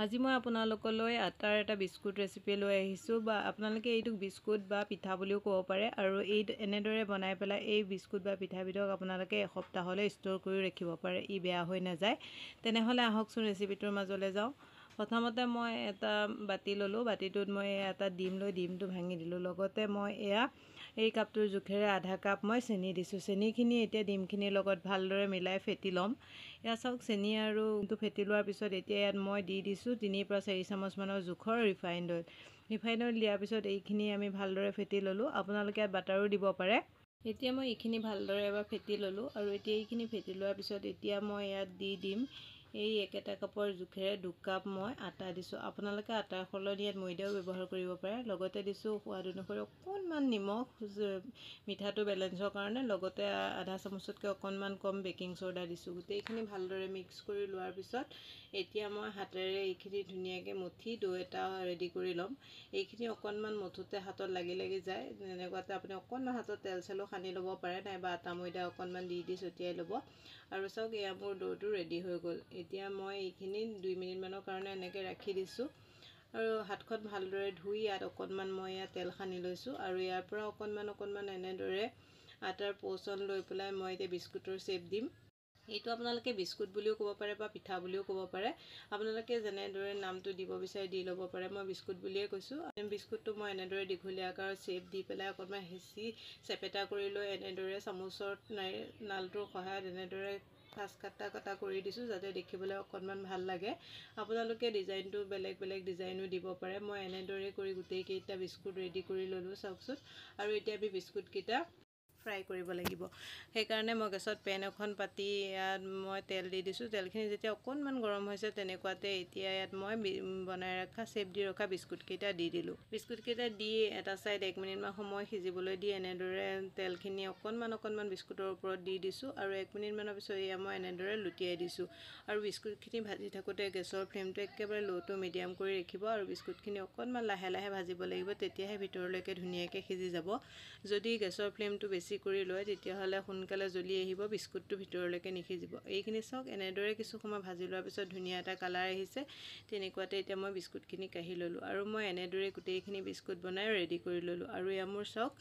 আজি মই আপোনালোকলৈ আটাৰ এটা বিস্কুট ৰেচিপি লৈ আহিছোঁ বা আপোনালোকে এইটোক বিস্কুট বা পিঠা বুলিও ক'ব পাৰে। আৰু এই এনেদৰে বনাই পেলাই এই বিস্কুট বা পিঠাবিধক আপোনালোকে এসপ্তাহলৈ ষ্ট'ৰ কৰি ৰাখিব পাৰে, ই বেয়া হৈ নাযায়। তেনেহ'লে আহকচোন ৰেচিপিটোৰ মাজলৈ যাওঁ। প্ৰথমতে মই এটা বাতি ল'লোঁ, বাতিটোত মই এটা ডিম লৈ ডিমটো ভাঙি দিলোঁ। লগতে মই এয়া এই কাপটোৰ জোখেৰে আধা কাপ মই চেনি দিছোঁ। চেনিখিনি এতিয়া ডিমখিনিৰ লগত ভালদৰে মিলাই ফেটি ল'ম। এয়া চাওক, চেনি আৰু ফেটি লোৱাৰ পিছত এতিয়া ইয়াত মই দি দিছোঁ 3ৰ পৰা 4 চামুচমানৰ জোখৰ ৰিফাইন অইল। ৰিফাইন অইল দিয়াৰ পিছত এইখিনি আমি ভালদৰে ফেটি ল'লোঁ। আপোনালোকে ইয়াত বাটাৰো দিব পাৰে। এতিয়া মই এইখিনি ভালদৰে এবাৰ ফেটি ল'লোঁ। আৰু এতিয়া এইখিনি ফেটি লোৱাৰ পিছত এতিয়া মই ইয়াত দি দিম এই একেটা কাপৰ জোখেৰে 2 কাপ মই আটা দিছোঁ। আপোনালোকে আটাৰ সলনি ইয়াত ময়দাও ব্যৱহাৰ কৰিব পাৰে। লগতে দিছোঁ সোৱাদ অনুসৰি অকণমান নিমখ, মিঠাটো বেলেঞ্চৰ কাৰণে। লগতে আধা চামুচতকৈ অকণমান কম বেকিং চ'ডা দিছোঁ। গোটেইখিনি ভালদৰে মিক্স কৰি লোৱাৰ পিছত এতিয়া মই হাতেৰে এইখিনি ধুনীয়াকৈ মঠি দৈ এটা ৰেডি কৰি ল'ম। এইখিনি অকণমান মঠোতে হাতত লাগি লাগি যায়, তেনেকুৱাতে আপুনি অকণমান হাতত তেল চেলো সানি ল'ব পাৰে, নাইবা আটা ময়দা অকণমান দি দি ছটিয়াই ল'ব। আৰু চাওক, এয়া মোৰ দৈটো ৰেডি হৈ গ'ল। এতিয়া মই এইখিনি 2 মিনিটমানৰ কাৰণে এনেকৈ ৰাখি দিছোঁ। আৰু হাতখন ভালদৰে ধুই ইয়াত অকণমান মই ইয়াত তেল সানি লৈছোঁ। আৰু ইয়াৰ পৰা অকণমান অকণমান এনেদৰে আটাৰ প'চন লৈ পেলাই মই এতিয়া বিস্কুটৰ শ্বেপ দিম। এইটো আপোনালোকে বিস্কুট বুলিও ক'ব পাৰে বা পিঠা বুলিও ক'ব পাৰে। আপোনালোকে যেনেদৰে নামটো দিব বিচাৰে দি ল'ব পাৰে। মই বিস্কুট বুলিয়ে কৈছোঁ। বিস্কুটটো মই এনেদৰে দীঘলীয়া আকাৰৰ শ্বেপ দি পেলাই অকণমান হেঁচি চেপেটা কৰি লৈ এনেদৰে চামুচৰ নালটোৰ সহায়ত এনেদৰে ফাঁচ কটা কটা কৰি দিছোঁ, যাতে দেখিবলৈ অকণমান ভাল লাগে। আপোনালোকে ডিজাইনটো বেলেগ বেলেগ ডিজাইনো দিব পাৰে। মই এনেদৰে কৰি গোটেইকেইটা বিস্কুট ৰেডি কৰি ল'লোঁ, চাওকচোন। আৰু এতিয়া আমি বিস্কুটকেইটা ফ্ৰাই কৰিব লাগিব। সেইকাৰণে মই গেছত পেন এখন পাতি ইয়াত মই তেল দি দিছোঁ। তেলখিনি যেতিয়া অকণমান গৰম হৈছে তেনেকুৱাতে এতিয়া ইয়াত মই বনাই ৰখা চেপ দি ৰখা বিস্কুটকেইটা দি দিলোঁ। বিস্কুটকেইটা দি এটা ছাইড 1 মিনিটমান সময় সিজিবলৈ দি এনেদৰে তেলখিনি অকণমান অকণমান বিস্কুটৰ ওপৰত দি দিছোঁ। আৰু 1 মিনিটমানৰ পিছত এয়া মই এনেদৰে লুটিয়াই দিছোঁ। আৰু বিস্কুটখিনি ভাজি থাকোঁতে গেছৰ ফ্লেমটো একেবাৰে ল' টু মিডিয়াম কৰি ৰাখিব। আৰু বিস্কুটখিনি অকণমান লাহে লাহে ভাজিব লাগিব, তেতিয়াহে ভিতৰলৈকে ধুনীয়াকৈ সিজি যাব। যদি গেছৰ ফ্লেমটো বেছি কৰি লয় তেতিয়াহ'লে সোনকালে জ্বলি আহিব, বিস্কুটটো ভিতৰলৈকে নিসিজিব। এইখিনি চাওক, এনেদৰে কিছু সময় ভাজি লোৱাৰ পিছত ধুনীয়া এটা কালাৰ আহিছে। তেনেকুৱাতে এতিয়া মই বিস্কুটখিনি কাঢ়ি ল'লোঁ। আৰু মই এনেদৰে গোটেইখিনি বিস্কুট বনাই ৰেডি কৰি ল'লোঁ। আৰু এয়া মোৰ চাওক,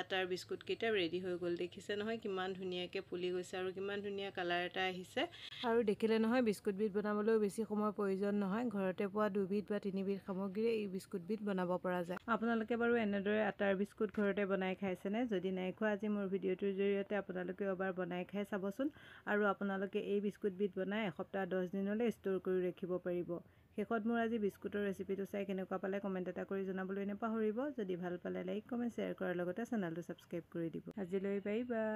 আটাৰ বিস্কুটকেইটা ৰেডি হৈ গ'ল। দেখিছে নহয় কিমান ধুনীয়াকৈ ফুলি গৈছে আৰু কিমান ধুনীয়া কালাৰ এটা আহিছে। আৰু দেখিলে নহয়, বিস্কুটবিধ বনাবলৈও বেছি সময়ৰ প্ৰয়োজন নহয়। ঘৰতে পোৱা 2বিধ বা 3বিধ সামগ্ৰীৰে এই বিস্কুটবিধ বনাব পৰা যায়। আপোনালোকে বাৰু এনেদৰে আটাৰ বিস্কুট ঘৰতে বনাই খাইছেনে? যদি নাই খোৱা, আজি মোৰ ভিডিঅ'টোৰ জৰিয়তে আপোনালোকে এবাৰ বনাই খাই চাবচোন। আৰু আপোনালোকে এই বিস্কুটবিধ বনাই এসপ্তাহ 10 দিনলৈ ষ্ট'ৰ কৰি ৰাখিব পাৰিব। শেষত মোৰ আজি বিস্কুটৰ ৰেচিপিটো চাই কেনেকুৱা পালে কমেণ্ট এটা কৰি জনাবলৈ নাপাহৰিব। যদি ভাল পালে লাইক, কমেণ্ট, শ্বেয়াৰ কৰাৰ লগতে চেনেলটো ছাবস্ক্ৰাইব কৰি দিব। আজিলৈ বাই বাই।